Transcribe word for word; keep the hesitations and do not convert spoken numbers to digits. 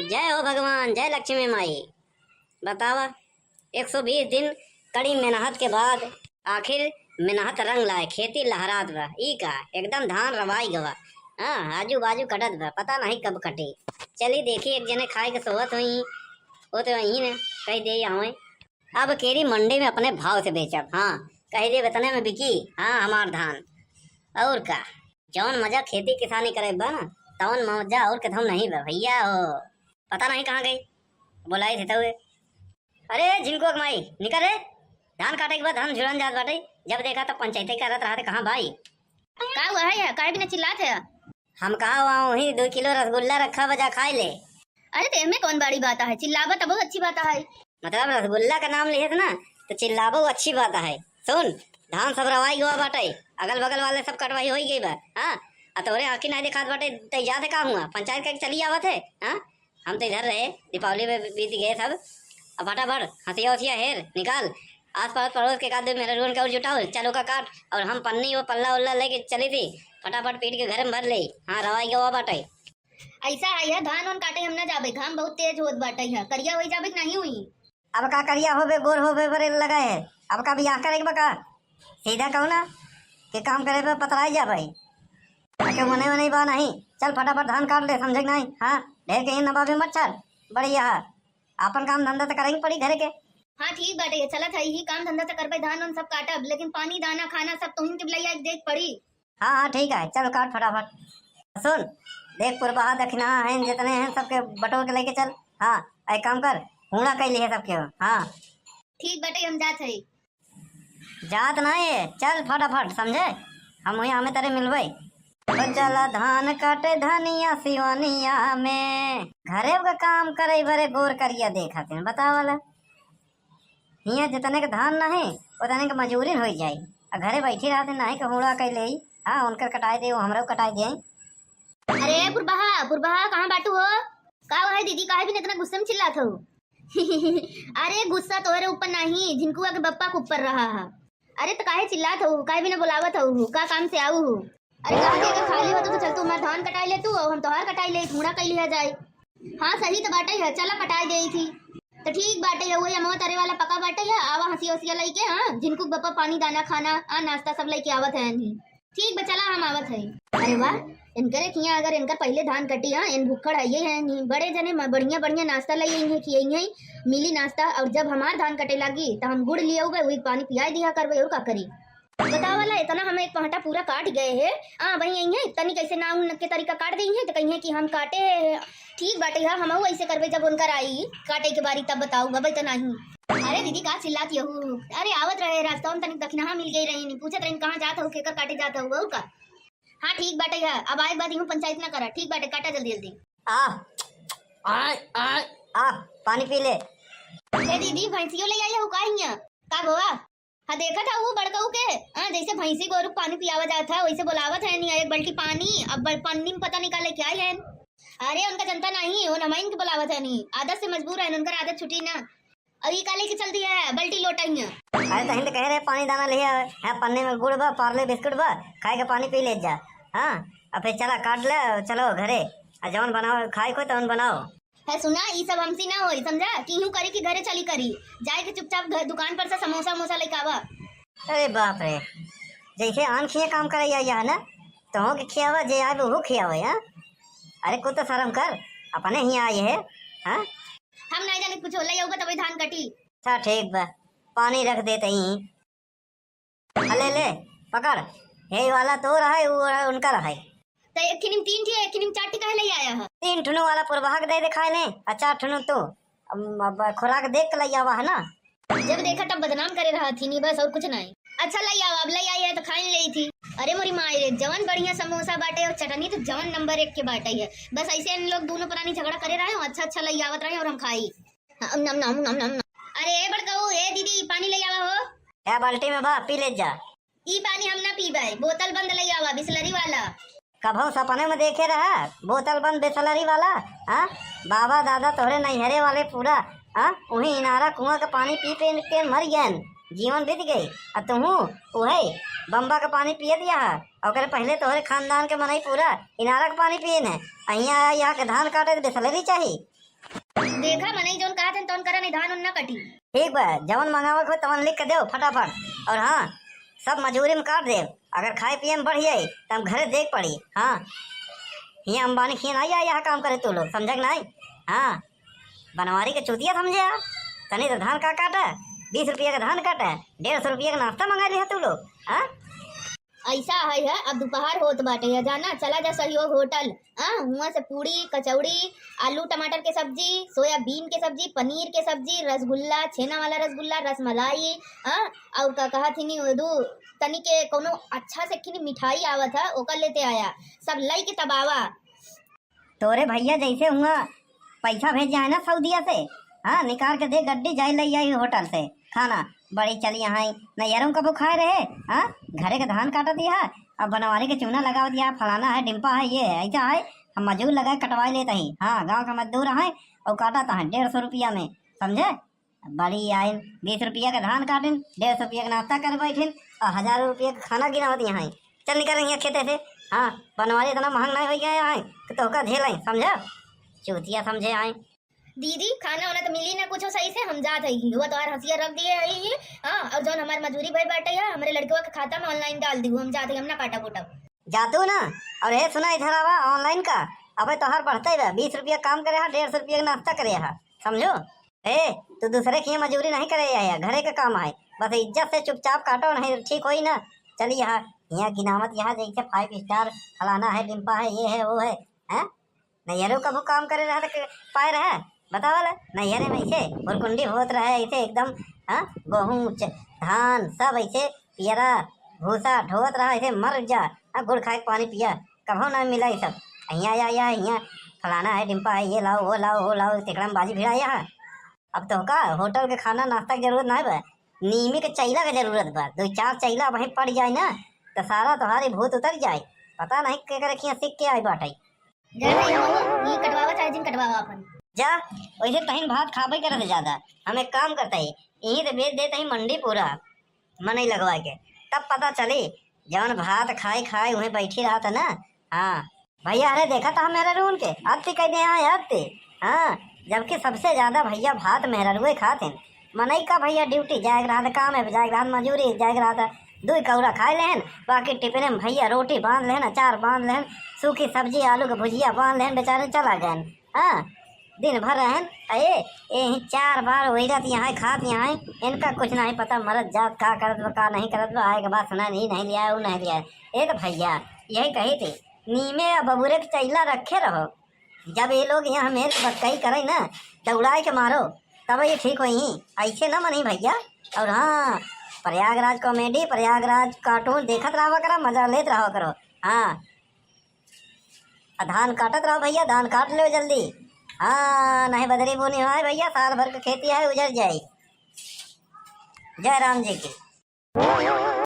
जय हो भगवान, जय लक्ष्मी माई। बतावा, एक सौ बीस दिन कड़ी मेहनत के बाद आखिर मेहनत रंग लाए, खेती लहरात बा। ई का, एकदम धान रवाई गवा। हाँ, आजू बाजू कटत बा, पता नहीं कब कटे। चली देखी, एक जने खाए के सोवत होई, वो तो वहीं ने कह दे आवे। अब केरी मंडी में अपने भाव से बेचब, हाँ, कह दे इतने में बिकी, हाँ, हमार धान। और का, जौन मजा खेती किसानी करे बा ना, तौन मजा और कतहूँ नहीं बा भैया हो। पता नहीं कहाँ गई, बोलाई थे तउए। अरे झिनकुआ के माई, निकर रे, धान काटे के बाद धान झुरन जात बाटे, जब देखा तब पंचायती करत रहते, कहाँ भाई? का हुआ है, काहे बिना चिल्लात है? हम कहा हुआ वही दो किलो रसगुल्ला रखा बा, जा खाए ले। अरे तो एमे कौन बड़ी बात है, चिल्लाबा तो बहुत अच्छी बात है। मतलब रसगुल्ला का नाम लिहे थे ना, तो चिल्लाबो अच्छी बात है। सुन, धान सब रवाई गवा बाटे, अगल बगल वाले सब कटवाई होई गई बा, हाँ। आ तोरे आँखी नहीं दिखात बाटे, तै जात है का हुआ, पंचायत करके चली आवत है, हाँ। हम तो इधर रहे, दीपावली में बीत गए सब। अब फटाफट हंसिया उसिया हेर निकाल, आस पास पड़ोस के एक आध दो मेहरारुअन के और जुटाओ, चल ओका काट, और हम पन्नी वो पल्ला उल्ला लेके चली थी, फटाफट पीट के घर में भर ले। हाँ, रवाई गवा बाटे। ऐसा है, यह धान उन काटे हम ना जाबे, घाम बहुत तेज होत बाटे है, करिया होई जाबे कि नहीं हुई? अब का करिया होबे, गोर होबे बरे लगा है, अब का बियाह करे के बा का? सीधा कहो ना कि काम करे पे पतराई जा भाई, आके मने मने बा नहीं। चल फटाफट धान काट ले, समझे कि नहीं? हाँ, ढेर कहीं नबाबे मत छाड़, बढ़िया है, आपन काम धंधा तो करेंगे पड़ी घरे के। हाँ ठीक बाटे, ये चलत है, यही काम धंधा तो करबे, धान उन सब काटब, लेकिन पानी दाना खाना सब तुहिन के लइया के देख पड़ी। हाँ, हाँ, ठीक है, चल काट फटाफट। सुन, देख, पुरबहा दक्षिणा हैं, जितने हैं, सबके बटोर के लेके चल। हाँ, एक काम कर, हूड़ा कइ लिहे सबके हो। हाँ। ठीक बाटे, हम जात हई। जात ना है, चल फटाफट, समझे? हम वहीं हमें तेरे मिलबे। तो चला धान काटे धनिया सिवनिया में, घरे का काम करे बरे गोर करिया देखत हैं, बतावला। हियाँ जितने के धान ना है, उतने के मजूरी होई जाई। आ घरे बैठी रहते ना है कि हुड़ा कइ लेई, हाँ, उनकर कटाई दे, वो हमरो कटाई दे। अरे पुरबहा, पुरबहा, कहाँ बाटू हो? का हुआ है दीदी, काहे बिन इतना गुस्से में चिल्लात हो? अरे गुस्सा तोहरे ऊपर नहीं, झिनकुआ के बप्पा के ऊपर रहा है। अरे तो काहे चिल्लात हो, काहे बिना बुलावत हो, का काम से आऊ हो? अरे कहा कि अगर खाली होतो तो चल तू हमार धान कटाई ले तू, और हम तोहार कटाई ले, हूड़ा कइ लिहा जाए। हाँ सही तो बाटे है, चला कटाई देई थी। तो ठीक बाटे है, वही अमवा तरे वाला पका बाटे है, आवा हंसिया उसिया लइके, हाँ, झिनकू के बप्पा पानी दाना खाना, आ नाश्ता सब लइके आवत है नहीं। ठीक बा, चला हम आवत है। अरे वाह, इनकरे खिया अगर इनकर पहिले धान कटी, हाँ, इन भुक्खड़ है, ये है नहीं, बड़े जने म-, बढ़िया बढ़िया नाश्ता लइ आई है, खियाई है, मिली नाश्ता, और जब हमार धान कटे लागी तो हम गुड़ लियाउबे, वही पानी पियाई दिया करबे, और का करी? बतावला, इतना हम एक पहटा पूरा काट गए है। आ, वही यही है, तनी कैसे नाम के तरीका काट देई है, तो कही है कि हम काटे है। ठीक बाटे है, हमहू ऐसे करबे, जब उनकर आई काटे के बारी, तब बताऊ, अब तो नहीं। अरे दीदी, का चिल्लात यहू? अरे आवत रहे रास्ता में, तनी दखिनहा मिल गई रही, नहीं पूछत रही कहाँ जात हो, केकर काटे जात हो, और का? हाँ ठीक बाटे है, अब आए के बाद यूं पंचायत ना करा, ठीक बाटे, काटा जल्दी जल्दी। आ, आ, आ, आ, पानी पी ले। ए दीदी, भैंसियो ले आई हो का हियां? का भवा? हाँ, देखत हऊ बड़कऊ के, हाँ, जैसे भैंसी गोरू के पानी पियावा जात है, वैसे बोलावत है नहीं, एक बाल्टी पानी, अब बड़-, पन्नी में पता नहीं का लेके आई है। अरे, उनका जनता नहीं, वो नमाइन के बोलावत है नहीं, आदत से मजबूर है, उनकर आदत छुटी ना। और ये का लेके चल दिया है, बाल्टी लोटा हियां। अरे, तहिन तो कहे रहे पानी दाना लिया है, पन्नी में गुड़ बा, पार्ले बिस्कुट बा, खाए के पानी पी ले जा। हाँ, अब फिर चला काट ले, चलो घरे, आ जवन बनाओ, खाए को तवन बनाओ। है सुना, ई सब हमसे ना होई, समझा? कि यूं करी कि घरे चली करी, जाए के चुपचाप घर, दुकान पर से समोसा वमोसा लेके आवा। अरे बाप रे, जैसे आन खिया काम करे आई है ना, तो के खियावा, जे आए वो खियावे, हाँ? अरे कुछ तो शर्म कर, अपने ही आई है, हाँ? हम नहीं जाने कुछ, ले आऊगा तभी धान कटी। अच्छा ठीक बा, पानी रख देते ही। आ ले, ले, पकड़। हे वाला तोर है, वो रहा, उनकर है। तो एक खिनिम तीन ठी, एक खिनिम चार ठी काहे ले आया है? तीन ठुनु वाला पुरबहा के दे दे खाए ने, आ चार ठुनु तू। अब, अब खुराक देख के ले आवा है ना। जब देखा तब बदनाम करे रहा थी नी, बस और कुछ नहीं। अच्छा ले आवा, अब ले आई है तो खाइन ले थी। अरे मोरी माई रे, जवन बढ़िया समोसा बाटे और चटनी तो जवन नंबर एक के बाटे है। बस ऐसे इन लोग दोनों प्राणी झगड़ा करे रहे हो, अच्छा अच्छा ले आवत रहे और हम खाई। नम, नम, नम, नम, नम। अरे, ए बड़काऊ, ए दीदी, पानी ले आवा हो। ए बाल्टी में बा, पी ले जा। ई पानी हम ना पीबे, बोतल बंद ले आवा, बिसलरी वाला। कभो सपने में देखे रहा, बोतल बंद बिसलरी वाला, हाँ? बाबा दादा तोहरे नैहरे वाले पूरा, हाँ? उही इनारा कुआं के पानी पी पी के मर गयन, जीवन बीत गई। आ तुहू उहे बम्बा के पानी पिए दिया है, ओकरे पहले तोहरे खानदान के मनई पूरा इनारा के पानी पिए ने। अहिया आया यहाँ के धान काटे तो बिसलरी चाही। देखा, मनई जौन कहत हन, तौन करा, नहीं धान उन ना कटी। ठीक बा, जवन मंगावे के हो, तवन लिख के देव फटाफट। और हाँ, सब मजूरी में काट देव। अगर खाए पिए में बढ़ जाई, त हम घरे देख पड़ी। हाँ, हियाँ अंबानी खियाँ नहीं आया है काम करे तू लोग, समझे कि नहीं? हाँ, बनवारी के चूतिया समझे आप। तनी तो धान का काटा, बीस रुपया का धान काटा, डेढ़ सौ रुपया का नाश्ता मंगा लिया तू लोग। हाँ, ऐसा है, है, अब दोपहर होत बाटे, या जाना, चला जा सहयोग होटल। हाँ, हुआं से पूड़ी, कचौड़ी, आलू टमाटर के सब्जी, सोयाबीन के सब्जी, पनीर के सब्जी, रसगुल्ला, छेना वाला रसगुल्ला, रसमलाई, हाँ, और का कहा थी नी, दू तनी के कोनो अच्छा से खिनी मिठाई आवत है, ओकर लेते आया, सब लई के तबावा। तोरे भैया जैसे हुआ पैसा भेज जाए ना सऊदिया से, हाँ, निकाल के दे गड्डी, जाए ले आई होटल से खाना। बड़ी चली यहाँ, नैहरों कबो खाए रहे, हाँ, घरे के धान काटत दिया, अब बनवारी के चूना लगावत दिया, फलाना है, डिम्पा है, ये है, ऐसा है, हम मजूर लगा के कटवाए लेते ही, हाँ, गाँव के मजदूर हैं और काटत हैं डेढ़ सौ रुपया में, समझे? बड़ी आइन, बीस रुपया के धान काटिन, डेढ़ सौ रुपया के नाश्ता कर बैठिन और हजारों रुपया के खाना गिनावत यहाँ। चल निकल यहाँ खेते से। हाँ, बनवारी इतना महंग नहीं हो गया है कि तोहका झेल आई, समझा? चूतिया समझे आई। दीदी, खाना वाना तो मिली ना कुछ सही से, हम जात है, हुआ तोहार हंसिया रख दिए है ये। हाँ, और जौन हमार मजूरी भई बाटे है, हमरे लड़कवा के खाता में ऑनलाइन डाल दी, हम जात है, हम ना काटा कूटा। जातू ना। और हे सुना, इधर आवा, ऑनलाइन का अबे तोहार बढ़ते बा, बीस रुपया काम करे हा, डेढ़ सौ रुपया के नाश्ता करे हा, समझो? हे, तू दूसरे की मजूरी नहीं करे, या घरे के काम आए, बस इज्जत से चुपचाप काटो, नहीं ठीक होई ना। चल यहाँ, यहाँ गिनावत यहाँ जैसे फाइव स्टार फलाना है, डिम्पा है, ये है, वो है, हैं? नैहरे कबो काम करे रहा त के पाए रहा? बतावा ला, नैहरे में ऐसे हुरकुंडी होत रहे, ऐसे एकदम, हाँ, गोहूँ, च-, धान, सब ऐसे पियरा भूसा ढोवत रहा, ऐसे मर जा, हाँ, गुड़ खाए के पानी पिया, कभो ना मिला ये सब। हियाँ या, या, हियाँ फलाना है, डिम्पा है, ये लाओ, वो लाओ, वो लाओ, तिकड़म बाजी भिड़ा यहाँ। अब तोहका होटल के खाना नाश्ता के जरूरत ना बा, नीमी के चैला के जरूरत बा। दो चार चैला वहीं पड़ जाए ना, तो सारा तोहारी भूत उतर जाए। पता नहीं के करे खिया सीख के आई बाटे। जा रे हो, ई कटवावा चाहे जिन कटवावा अपन। जा, वैसे तहिन भात खाबे करत ज्यादा। हम एक काम करते ही, यहीं से बेच देते ही मंडी पूरा, मनई लगवा के, तब पता चली। जवन भात खाए खाए उहें बैठी रहत है ना। हाँ भैया, अरे देखा था मेहरारू उनके, अत्ती कह दे, हाँ अत्ती। हाँ, जबकि सबसे ज्यादा भैया भात मेहरारुए खात हैं। मनई का भैया ड्यूटी जाए के रहत, काम है जाए के रहत, मजूरी जाए के रहत, दुई कौड़ा खाए लेहन, बाकी टिफिन में भैया रोटी बांध लेहन, अचार बांध लेहन, सूखी सब्जी आलू के भुजिया बांध लेहन, बेचारे चला गए। हाँ, दिन भर रहन, अये, यही चार बार वही रात यहाँ खात यहाँ, इनका कुछ नहीं पता, मरद जात का करत बा, का नहीं करत बा, आए के बाद सुना नहीं, नहीं लिया, वो नहीं लिया। ए तो भैया, यही कही थी, नीमे या बबुरे के चैला रखे रहो। जब ये लोग यहाँ मेरे बतकही करे ना, दौड़ाए के मारो, तब ये ठीक होई, ऐसे ना मनी भैया। और हाँ, प्रयागराज कॉमेडी, प्रयागराज कार्टून देखत रहा करो, मजा लेत रहा करो। हाँ, आ धान काटत रहो भैया, धान काट लो जल्दी। हाँ, नहीं बदरी बोनी हो भैया, साल भर के खेती है, उजर जाई। जय राम जी की।